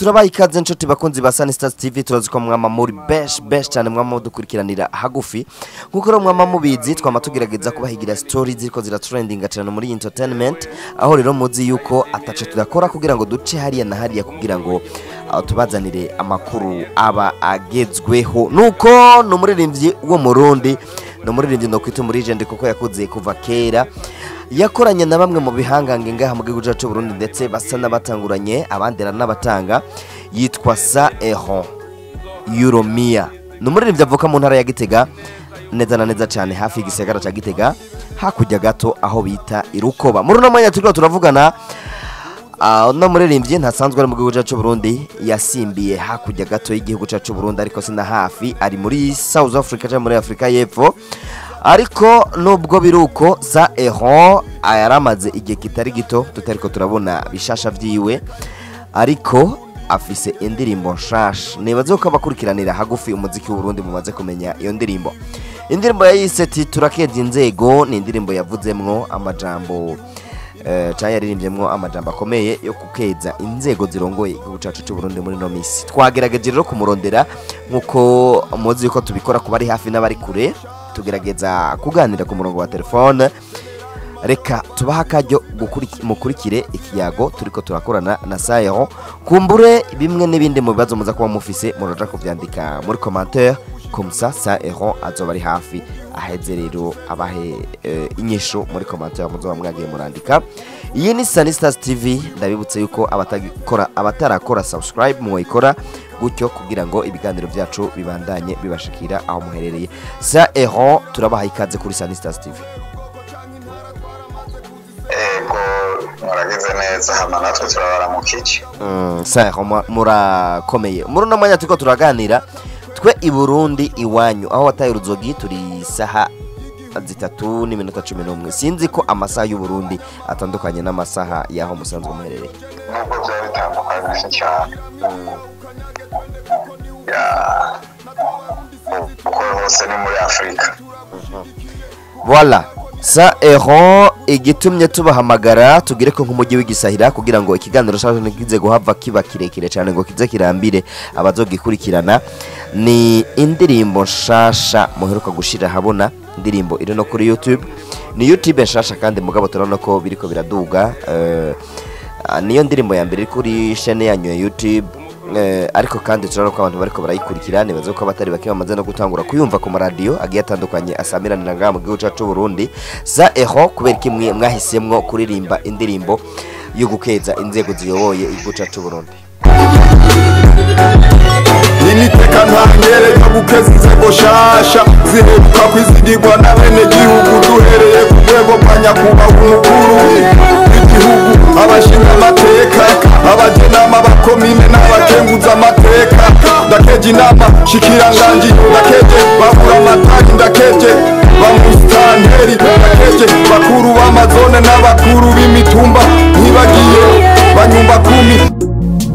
Turabaye ikaze nshuti bakunzi ba Sun Stars TV. Turazi ko mwama muri best best cyane, mwama dukurikiranira hagufi. Nkuko rero mwama mubizi, twama tugerageza kubahigira stories ziriko zira trending cyane muri entertainment, aho rero muzi yuko ataco tudakora kugira ngo duce hariya na hariya kugira ngo tubazanire amakuru aba agezweho. Nuko ni umuririmbyi wo Murundi, ni umuririmbyi no kwita umurigende kuko yakuze kuva kera, yakoranye na bamwe mu bihangange ngaha mu gihugu cyacu Burundi, ndetse basa n'abatanguranye abandi n'abatanga. Yitwa Saeho Yuromia, ni umuririmbyi avuka mu ntara ya Gitega, neza na neza cyane hafi y'igisagara cya Gitega, hakurya gato aho bita Irukoba. Muri uno mwanya turiko turavugana, uno muririmbyi ntasanzwe ari mu gihugu cyacu Burundi, yasimbiye hakurya gato y'igihugu cyacu Burundi, ariko sina hafi, ari muri South Africa cyangwa muri Afrika y'Epfo. Ariko nubwo biruko, Saeho yaramaze igihe kitari gito tutariko turabona bishasha vyiwe, ariko afise indirimbo nshasha. Nibaze ko abakurikiranira hagufi umuziki w'Uburundi mumaze kumenya iyo ndirimbo. Indirimbo yayise ati "Turakeje inzego". Ni indirimbo yavuzemwo amajambo cyangwa yaririmbyeMwo amajambo akomeye yo kukeza inzego zirongoye igihugu cyacu cy'u Burundi muri no misi. Twagerageje rero kumurondera, nkuko muzi yuko tubikora kuba ari hafi n'abari kure, tugerageza kuganira ku murongo wa telefone. Reka tubaha akaryo mukurikire ikiyago turiko turakorana na Saeho. Kumbure bimwe n'ibindi mu bibazo muza kuba mufise, muraja kuvyandika muri commentaire, comme ça Saeho azoba ari hafi aheze rero abahe inyishu muri commentaire muzoba mwagiye murandika. Iyi ni Sunny Stars TV. Ndabibutse yuko abatagikora, abatarakora subscribe, mwoyikora gutyo kugira ngo ibiganiro byacu bibandanye bibashikira aho muherereye. Saeho, turabaha ikaze kuri Sunny Stars TV. Ego, muragize neza, hama natwe turabaramukije. Saeho, murakomeye? Muri uno mwanya turiko turaganira, twe i Burundi iwanyu aho wataye uruzogi turi isaha 3:11. Sinzi ko amasaha y'u Burundi atandukanye n'amasaha y'aho musanzwe muherereye. Nubwo byaba bitandukanye, si cyane ya kuko hose ni muri Afurika. Voilà. Saeho, igitumye tubahamagara, tugire ko nk'umujyi w'igisahira kugira ngo ikiganiro cyacu ntikize guhava kiba kirekire cyane ngo kize kirambire abazogikurikirana, ni indirimbo nshasha muheruka gushira habona, indirimbo iri no kuri YouTube. Ni YouTube nshasha kandi mugabo turabona ko biriko biraduga. Niyo ndirimbo ya mbere iri kuri chaîne yanyu ya YouTube, ariko kandi turabona ko abantu bariko barayikurikira. Nibaze ko abatari bake bamaze no gutangura kuyumva ku maradiyo agiye atandukanye asamiranira ngaha mu gihugu cyacu Burundi. Saeho, kubera iki mwahisemwo kuririmba indirimbo yo gukeza inzego ziyoboye igihugu cyacu Burundi? Initeka ntangere yo gukeza inzego shasha ziheruka kwizigirwa n'abenegihugu, duhereye ku rwego rwa nyakubahwa umukuru w'igihugu, abashinga amateka, abajenama bakomine n'abakenguza amateka. Ndakeje inama shikiranganji, ndakeje babura amatari, ndakeje bamusitanteri, ndakeje bakuru b'amazone n'abakuru b'imitumba, ntibagiye banyumba kumi.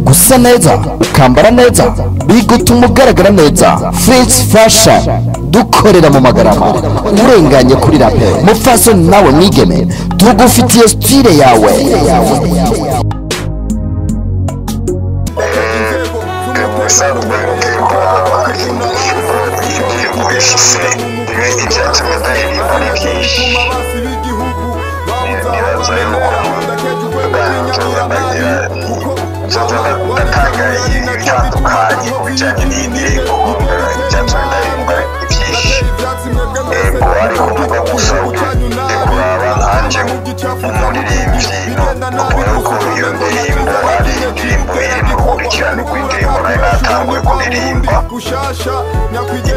Gusa neza, ukambara neza, bigutuma ugaragara neza. Fritz Fashion, dukorera mu Magarama urenganye kuri rape. Mupfasoni nawe mwigeme, tugufitiye style yawe. Ubusanzwe ugiye kuraba indirimbo ifise ibindi byatumye ndaririmba ni byinshi. Nibaza yuko nzoza ndagira, nzoza ndatanga ibitandukanye ku bijyanye n'iyi ndirimbo. Ibyatumye ndaririmba ni byinshi, ego, ariko mvuga gusa ugiye kuraba nkanje nk'umuririmbyi, nukuvuga yuko iyo ndirimbo ari indirimbo iri mu rukurikirane rw'indirimbo nari natanguye kuririmba. Ugiye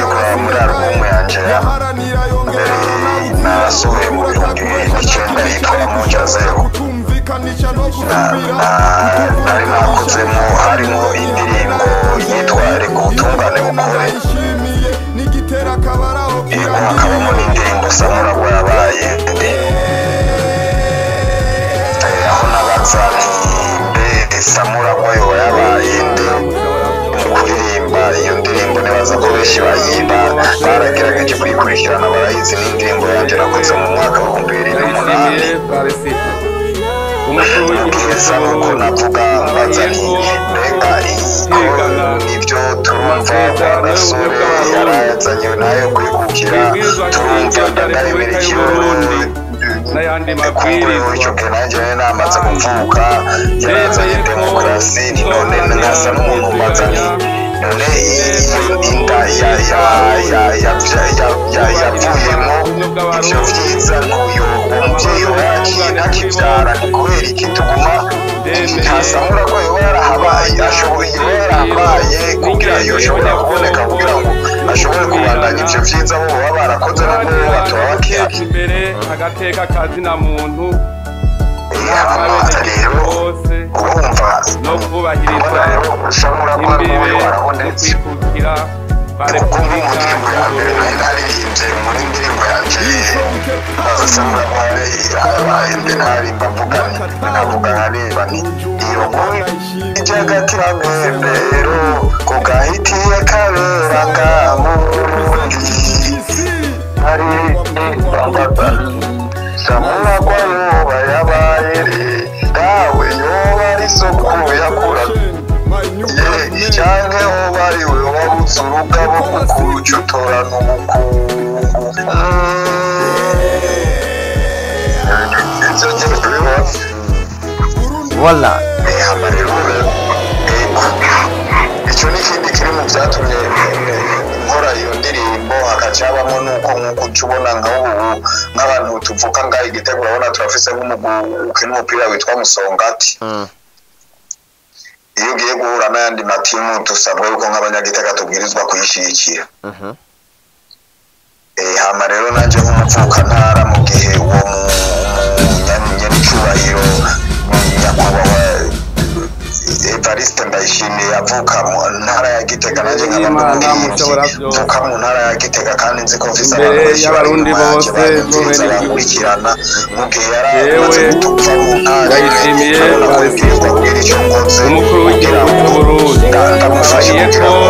kuraba muri alubumu yanje ya mbere nasohoye mu 2009 yitwa Moja Zero, nari nakozemo, harimo indirimbo yitwa "Reka Ubutungane Bukore", yego, hakabamo n'indirimbo "Samuragwa Yabaye Nde", aho nabaza nti: "Mbe Samuragwa yoba yabaye nde?" Mu kuririmba iyo ndirimbo, nibaza ko benshi bayimba baragerageje kuyikurikirana, barayizi. N'indirimbo yanjye nakoze mu mwaka wa 2008. Umukuru w'igihugu Kugeza cy'u nuko Burundi navuga mbaza arahiye nti ko mbega kwigana nibyo turumva amasezerano wa y'ubumwe gasore bw'Abarundi yarazanye nayo kwikukira kw'ibwirizwa turumva shingiro rya ndadaye Repubulika y'u Burundi n'ayandi kumbure mabwirizwa icyo gihe nanjye nari namaze kandi kuvuka yarazanye nemeye ko demokarasi ni none nzoharanira nkasa n'umuntu mbaza nti kwiziganya none ineza iyo inda y'Uburundi ya ya n'Abarundi ya ya ya ya kubahiriza yavuyemo ubumwe ivyo bw'Abarundi vyiza n'uyu uwo muvyeyi amahoro yoba yaciye n'ubutungane kuri ntakivyara bose ni kubera iki tuguma ndemeye ntasamura ko yoba yarahabaye kurwanya ashoboye yoba ivyiyumviro yarahabaye kugira n'ingendo yoshobora kuboneka y'abanyabwoko kugira ngo no ashobore kubandanya gukumirana ivyo vyiza bo baba barakoze nubwo bo guharanira batoba guteza bakihari. imbere agateka ka zina muntu Hama n'akabenegihugu rero bose urumva no kubahiriza mbona rero samura ko imbibe n'uyu no arabonetse kwikukira kwa kuko nko mu Repubulika ndirimbo ya mbere y'Uburundi. nari naririmbye muri ndirimbo yanje bazasamura ko yabaye mbe ntarimba mvuga nti nkavuga nkareba nti iyo nkuru ijagatiramembero ku gahitiye kabera ngaha mu Burundi hari bambata samura kwa yoba yabaye dawe yoba ari soko yakura ye canke woba ari we wabuze urugabo kukuca utorana ubukungu. Ivyo nyene kubibona. Voila. Hama rero icyo ni ikindi kiri mu byatumye nkora iyo ndirimbo hakaca habamo nuko nk'uko uca ubona nk'ubu nk'abantu tuvuka ngaha i Gitega urabona turafise nk'umugwi ukina umupira witwa Musongati. Iyo ugiye guhura n'ayandi matimu dusabwa yuko nk'abanyagitega tubwirizwa kuyishyigikira. Hama rero nanjye nk'umuvukantara mu gihe uwo nyenicubahiro nyakubahwa Evariste Ndayishimiye avuka mu ntara ya Gitega nanjye nkaba ndi Imana umuririmbyi mushobora byose mvuka mu ntara ya Gitega kandi nzi ko mfise abantu imbere benshi bari y'Abarundi inyuma yanjye bose banyumviriza n'abenegihugu bankurikirana mu gihe yari amaze jewe gutupfa mu ntara imwe Ndayishimiye nkabona ko Varisito mbwirizwa kugira icyo nkoze umukuru kugira w'igihugu ngo cy'Uburundi ndamufashe arahiye kugira ko ngo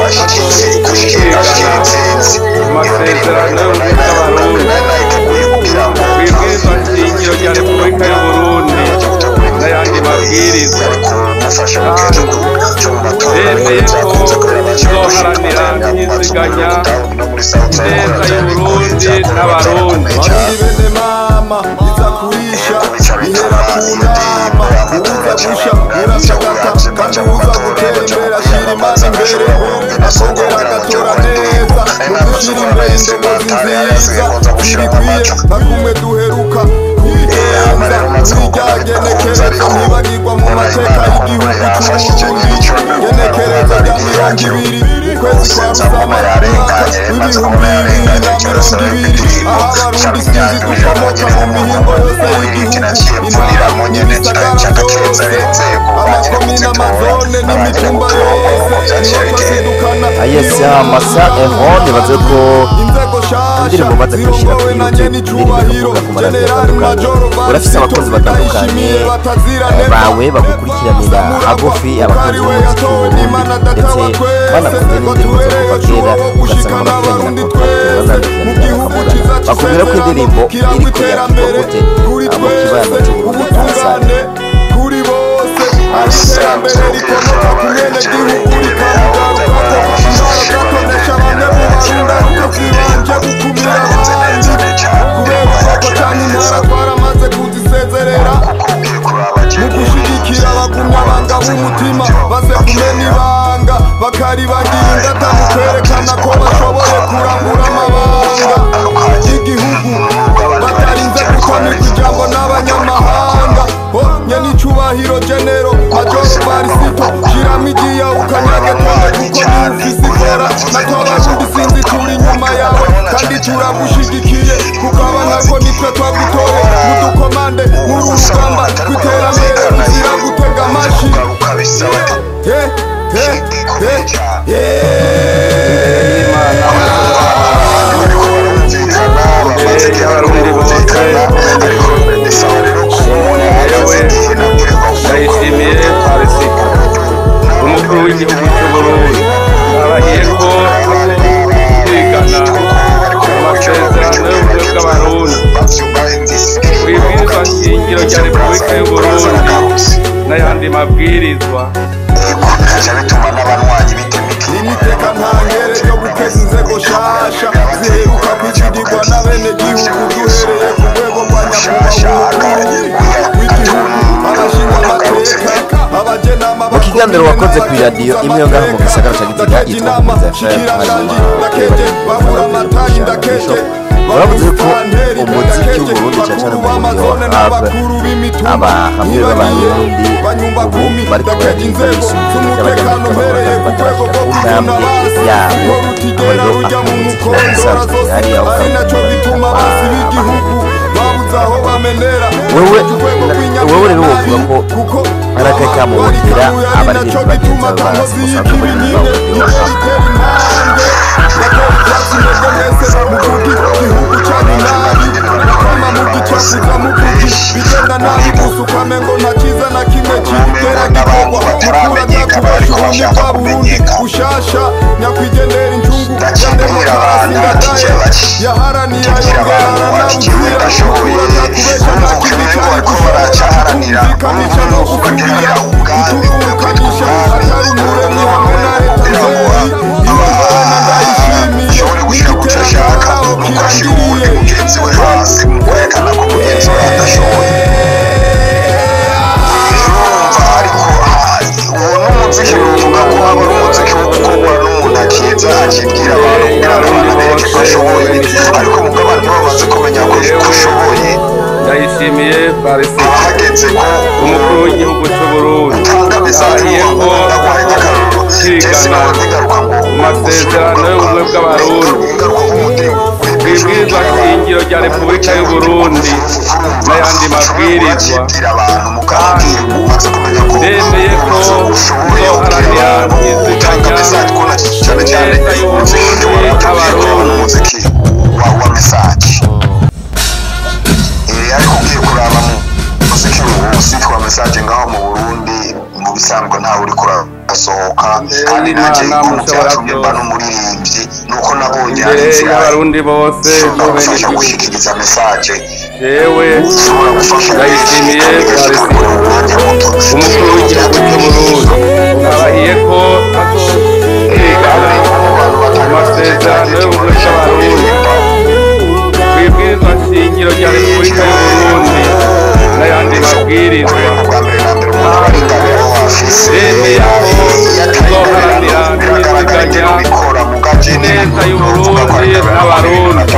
ashikire azokwigana intsinzi. Iyo ndirimbo amasezerano rero y'ubumwe nari bw'Abarundi nari nayiteguye kugira ngo kw'ibwirizwa shingiro rya nditegura Repubulika kugira ngo y'Uburundi njye gutegura n'ayandi indirimbo mabwirizwa yari kumufasha mu gihe kandi cyo mu matora ariko nemeye ko ntibyakunze kubera baciye nzoharanira dushika mu kwiziganya no muri South ineza Africa byarabikoye y'Uburundi byakomeye n'Abarundi. byarakomeye cyane. Bene mama iza kurisha Yego bica ihera bituma ku iyo ndirimbo nama amatora uza aca gusha baja urasagata baja kandi mu uza matora baja mu gutembera shira Imana kwiyamamaza imbere bashobora kuronka amasoko akongera kugira ngo nje agatora gukora indirimbo neza nari mu namaze gushyira gukora imbere na indongozi instrumental yari asigaye nziza ko nza gushiramo zibikwiye amajwi. nka kumwe duheruka Hama kubigenza rero maze muri gukora rya bidakunze genekerezo ariko ntibagirwa mu mbona mateka Imana kumbure y'igihugu yafashije cy'Uburundi nyine ico genekerezo rya nari mirongo yakira ibiri ukwezi bose kwa nza mbona Rusama umwaka yarenganye maze w'ibihumbi kubona bibiri yarenganye na nca mirongo nsaba ibiri indirimbo aho nca Abarundi sinzi mbyandurira dukomoka nyene mu mihingo yose umuririmbyi y'igihugu naciye mvuniramo intara nyene nca n'ibisagara nca ndakeza byose inzego banyene amakomine kuzitora amazone na banyene n'imitumba gutorwa yose uko vyaciye niho bigenda. twazidukana Yes, iyo Masa nama Eron nibaze ko inzego shasha indirimbo umaze kuyishyira zirongowe kuri na YouTube nyenicubahiro indirimbo ikavuga ku maradiyo generali atandukanye majoro urafise Varisito abakunzi batandukanye Ndayishimiye batazira neva bawe bagukurikiranira hagufi Samuragwa kuko abakunzi ari we b'umuziki yatowe w'Uburundi n'Imana data ndetse wa twese banakunze ngo n'indirimbo zo tubereyo kuva kera cuwo ugasanga gushikana bakurikirana Abarundi contact twese mu bazandikirana gihugu bakavugana ciza bakubwira ko c'isezerano indirimbo kirangwa iriko yakirwa iterambere gute kuri mu kibano twese c'Uburundi Asante. ubutungane kuri bose ari iterambere rikomoka ku mwenegihugu rikamugarukako ingaruka bamwe mu Barundi ariko zibanje gukumira abandi kubera ubwoko canke intara twaramaze kuzisezerera mu gushigikira abagumya banga b'umutima baze kumena ibanga bakaribagira ingata mu kwerekana ko bashoboye kurangura amabanga y'igihugu batarinze gutamika ijambo n'abanyamahanga nyenicubahiro genero majoro Varisito shiramo igiya ukanyage twende kuko niwe ufise ikora natwe Abarundi sinzi turi inyuma yawe kandi turagushigikiye kuko abanako nitwe twagutoye mudukomande muri uru rugamba rw'iterambere ruzira gutega amashi. Yeah, yeah, yeah, yeah. Imana imbere y'Abarundi bose jewe Ndayishimiye Varisito umukuru w'igihugu cy'Uburundi arahiye ko azokwigana amasezerano y'ubumwe bw'Abarundi kw'ibwirizwa shingiro rya Repubulika y'Uburundi Ikiganiro wakoze ku iradiyo imwe yo ngaho mu gisagara ca Gitega yitwa Humuriza FM, hanyuma waravuze ko umuziki w'Uburundi cane cane mu muriro wa rap, aba hamwe b'Abarundi ubu bariko bararirimba bisunze ivy'abanyamerika, bakaba batarashika ku ntambwe yabo, aho rero akamuziki n'ibisanzwe bihari, aho wewe rero wovuga ko ari akahe kamo wotera abaririmbyi bagenzi bawe basanzwe baririmba umuziki wa rap? N'abantu bataramenyekana bariko bashaka kumenyekana, ndakibwira abantu ati tubwira abantu ati jewe ndashoboye. Urumva umengo bariko baracaharanira bagira ubwami, kwitwa umwami, kugira ngo ashobore gushika kuco ashaka nuko ashira uwundi mugenzi we hasi mu kwerekana ko mugenzi we adashoboye. Urumva, ariko uwo n'umuziki nuvuga ko aba ari umuziki wo gukorwa n'umuntu akiza akibwira abantu kugira ngo abantu bereke ko ashoboye, ariko mugabo abantu bamaze kumenya ko ushoboye, Ndayishimiye Paris, haba hageze ko umukuru w'igihugu cy'u Burundi, utanga message. ahiye ko Ndaguhaye nk'akarorero, Jesse, kwigana nawe ntigaruka ngo mu masezerano y'ubumwe bw'Abarundi, ingaruka nk'umudimu kw'ibwirizwa shingiro rya Repubulika y'u Burundi n'ayandi mabwirizwa, ukibwira abantu mugabo umaze kumenya ko ndemeye ko ushoboye, nzoharanira utanga kwiziganya message ko na cyane cyane neza umuziki y'Uburundi wa n'Abarundi. umuziki wa message. Ariko ugiye kuraba mu muziki, umuziki wa message ngaho mu Burundi mu bisanzwe ntawe uriko urasohoka, kandi nanjye Imana mu mushobora byatumye mba byose. n'umuririmbyi nuko nabonye hari Imbere inzira y'Abarundi bose ishobora n'ubene gufasha igihugu, gushikiriza message, jewe ishobora gufasha Ndayishimiye kandi igashika Paris, kure mu mwanya muto. umukuru w'igihugu cy'u Burundi, abahiye ko azokwigana mu masezerano y'ubumwe bw'Abarundi, kw'ibwirizwa shingiro rya Repubulika y'u Burundi n'ayandi mabwirizwa, Bwa mbere na mbere umuntu aba ari ingabire afise, ndemeye ko nzoharanira biragaragara kwiziganya ingene ubikora mugaje neza y'Uburundi n'Abarundi.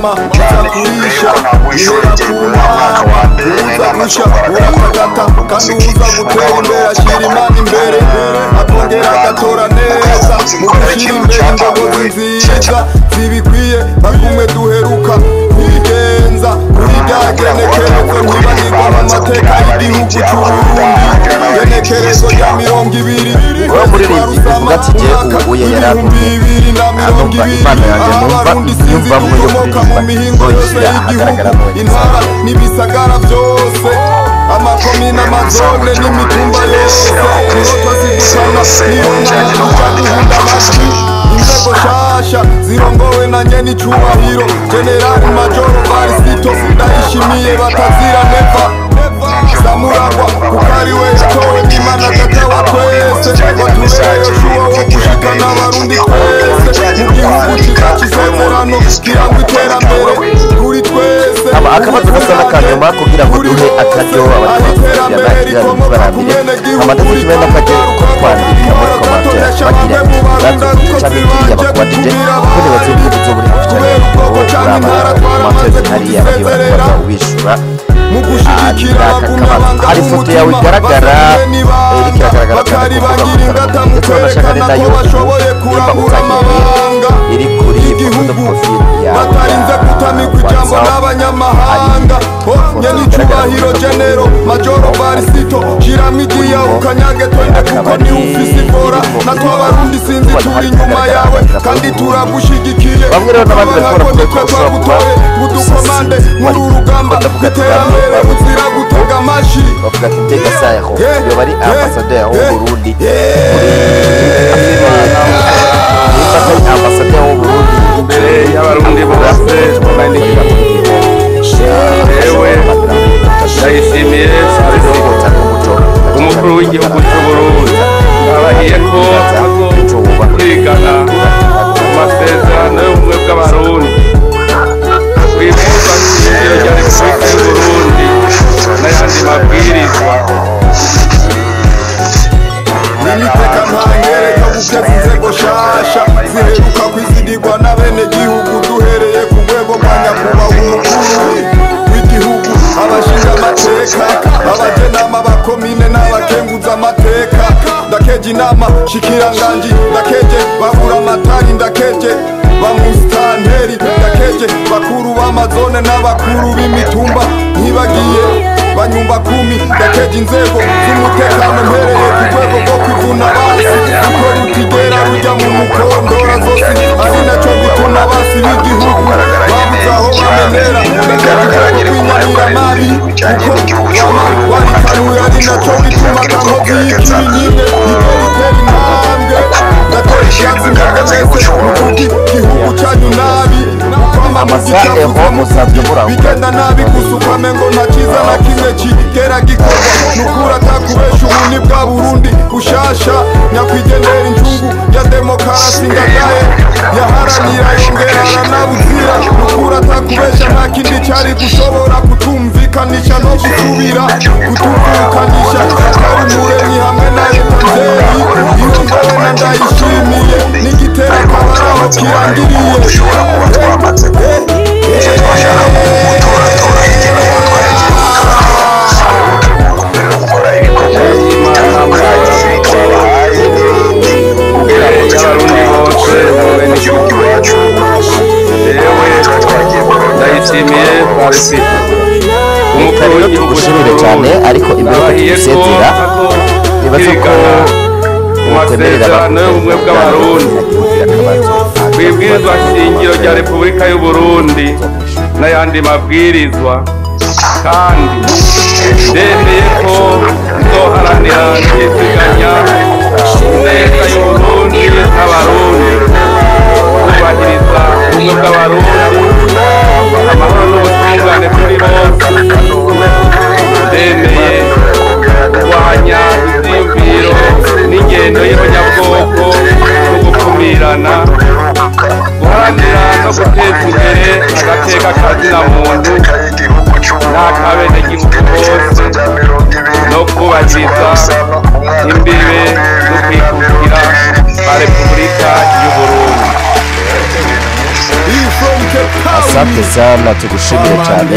Mama uzakurisha ihera ku mana, uza gusha urapagata kandi uza gutera imbere ashyira Imana imbere, akongera agatora neza mu gushyira imbere indogozi nziza zibikwiye. Bakumwe duheruka kubigenza kuri rya genekerezo ntibagirwa mu mateka y'igihugu cy'Uburundi, genekerezo rya 20 Wowe muririmbyi uvuga ati je ubu uye yarantumye, numva impano yanjye, numva nyumvamwo yo kuririmba, nzoyishyira ahagaragara none. Intara n'ibisagara byose, amakomine, amazone n'imitumba yose, indoto zidusana niyo nama duhunda amajwi. Inzego nshasha zirongowe na nyenicubahiro Generali Majoro Varisito Ndayishimiye batazira Neva Samuragwa, kuko ari we yatowe n'Imana Data wa twese, watubereye Yoshuwa wo gushikana Abarundi twese mu gihugu cyiza cy'isezerano kirangwa iterambere kuri twese. Aba akabazo gasa n'akanyuma kugira ngo duhe akaryo abariko barakurikirana ikiganiro ntibarambire, amategeko kimwe n'akaryo ko kwandika muri commentaire bagira ikibazo canke kiriya bakubajije, kuko nibaze yuko uzoba uri hafi cane wowe uraba commentaire hariya bagiye barakubaza ubishura. Mu gushyigikira Aka kabazo, hari ifoto yawe igaragara, iriko iragaragara cyane ku mbuga ngurukanabumenyi, ndetse banashaka ni kwerekana ko nayo bashoboye nimba kurangura utagiye amabanga iri kuri foto y'igihugu profile yawe batarinze ya kutamigwa ijambo WhatsApp, n'abanyamahanga. hari Nye ifoto n'icubahiro igaragara Genero Majoro Varisito, shiramo igiya ukanyage twende, kuko akaba niwe ari ufise ifora, irimo natwe Abarundi sinzi tubona turi hari inyuma kugaragara yawe idarapo kandi y'Uburundi. turagushigikiye. Bamwe rero n'abandi bariko baravuga ko nitwe ushobora kuba twagutoye ngo udukomande muri uru rugamba ndavuga ati rw'iterambere bamwe buzira gutega amashi. Bavuga ati mbega Saho yoba ari ambasaderi w'Uburundi muri Afurika y'Epfo? Nimba atari ambasaderi w'Uburundi Imbere y'Abarundi bose n'abenegihugu, jewe Ndayishimiye Paris, umukuru w'igihugu cy'u Burundi, abahiye ko azokwigana mu masezerano y'ubumwe bw'Abarundi, kw'ibwirizwa shingiro rya Repubulika y'u Burundi n'ayandi mabwirizwa. Nyakubahwa umukuru w'igihugu, abashinga amateka, abajenama bakomine n'abakenguza amateka. Ndakeje inama shikiranganji, ndakeje babura amatari, ndakeje bamusitanteri, ndakeje bakuru b'amazone n'abakuru b'imitumba, ntibagiye banyumba kumi. Ndakeje inzego z'umutekano, mpereye ku rwego rwo kwivuna basi, kuko rutigera rujya mu mukondora zose, ari naco gituma basi b'igihugu babuze aho bamenera. Ndakeje urwego rw'inyamiramabi, kuko wama warikanuye, ari naco gituma atankozi y'ikibi nyine igera itera intambwe. Ndatera ivyatsi mwese muvuga igihugu canyu nabi, kwama Amasaha eho musanzwe murangwa. Bigenda nabi gusa, ukamengo nta cyiza na kimwe kigera gikorwa. Nukuri atakubesha, ubu ni bwa Burundi bushasha nyakwigendera incungu ya demokarasi Ndadaye yaharanira, yongera aranabuzira. Nukuri atakubesha, nta kindi cyari gushobora kutumvikanisha no gusubira kutuvukanisha atari Umuremyi hamwe na leta nzeri irongowe na Ndayishimiye n'igitera akabaraho kirangiriye. Dushobora kuba twamaze icyo twashaka gutoratora hirya no hino, twaragiye gutoratora turi gukora ibikorwa bitandukanye twabahaye n'ibindi kugira ngo tujye Y'abarundi bose mu gihugu iwacu. Yewe Tuba twagiye kurondera Ndayishimiye Paris, Reka umukuru rero w'igihugu tugushimire cyane, ariko imbere yuko ndabahiye ko tugusezera, nibaze ko mu twemerera masezerano y'ubumwe bw'Abarundi, kw'ibwirizwa shingiro rya Repubulika y'u Burundi n'ayandi mabwirizwa, kandi ndemeye ko nzoharanira ntiziganya ineza y'Uburundi n'Abarundi, kubahiriza ubumwe bw'Abarundi, amahoro n'ubutungane kuri bose. Ndemeye kurwanya ivyiyumviro n'ingendo y'abanyabwoko no gukumirana, guharanira no guteza imbere agateka kazina muntu n'akabenegihugu bose, no kubahiriza imbibe no kwikukira kwa Repubulika y'Uburundi. Asante sana, tugushimire cyane,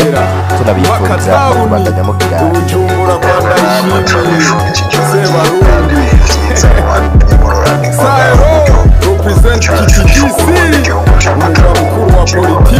tunabifuriza no kubandanya mugira Bujumbura kwa Ndayishimiye Sebarundi Saero represent TTGC, umugwa mukuru wa politiki.